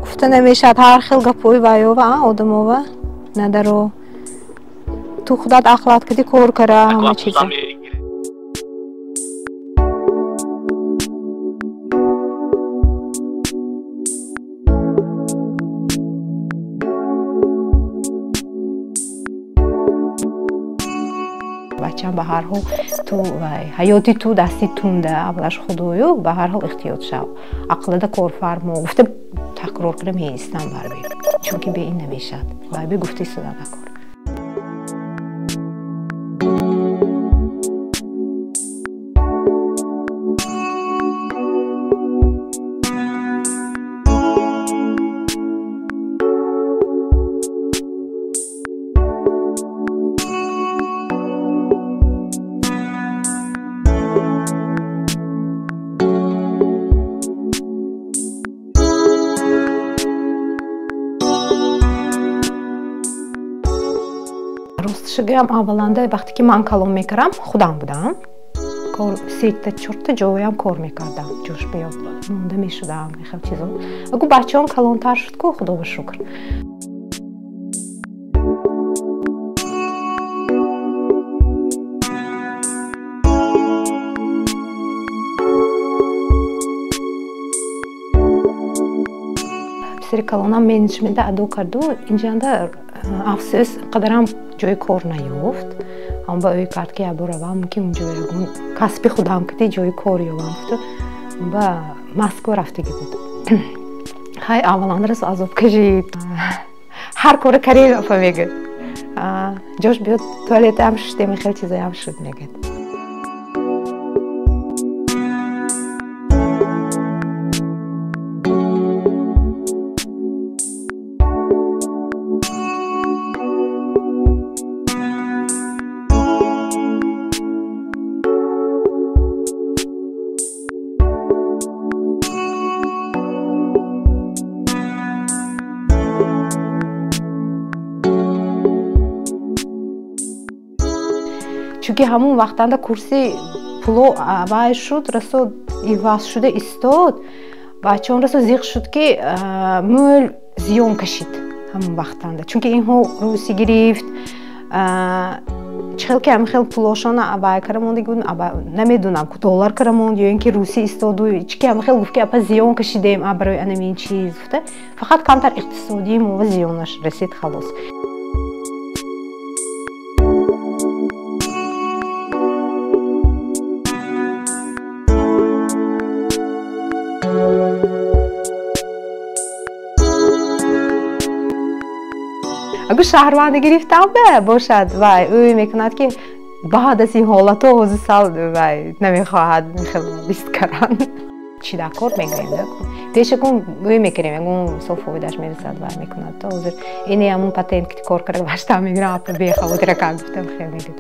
Гуфта намешавад ҳар хел гапҳои вайова одамова надаро. Ту худат ақлат киди кор кара ҳама чиза. Бачам ба ҳар ҳол ту вай ҳаёти ту дасти тунда аввалаш худою ба ҳар ҳол эҳтиёт шав, ақлада корфармо гуфта такрор кара меистам барби, чунки бе ин намешавад. Вайби гуфта истода накор. Росташо гӯям, авваланда вақте ки ман калом мекардам, худам будам. Кор сета чорта ҷоям кор мекардам, ҷош биёд монда мешудам, хел чизо. Агу бачаам калонтар шуд ку, худоба шукр. Писари калонам менеҷмента адо карду, инҷанда афсӯс қадарам ҷои кор наёфт. Ҳам ба ӯй кард ки ябо равам, мумкин унҷо ягон касби худам киди ҷои кор ёвам гуфту ба Москва рафтагӣ буд. Ҳай аввалан расо азоб кашид. Ҳар кора карем апа мегӯяд. Ҷош биёд туалетам шуштем, хел чизоям шуд мегӯяд. Чунки ҳамон вақтанда курси пуло вай шуд, расо иваз шуда истод. Бачаон расо зиқ шуд ки мӯл зиён кашид ҳамон вақтанда. Чунки инҳо русӣ гирифт, чӣ хел ки ҳамин хел пулошона вай кара мондаги буд, намедонам ку доллар кара монд ё ин ки русӣ истоду чӣ ки ҳамин хел гуфт ки апа зиён кашидем барои анамин чиз гуфта. Фақат камтар иқтисодии мова зиёнаш расид халос. Агу шаҳрвандӣ гирифтам бе бошад вай ӯ мекунад ки баъд аз ин ҳолатҳо ҳозир сал вай намехоҳад рист кардан. Чӣ дар кор мегӯем? Пешакун ӯ мекунем, ягон мисол фоидаш мерасад вай мекунад. То ҳозир ини ҳамун патент ки кор карда баштам мегирам, апа бехавотира кар гуфтам хел мегӯяд.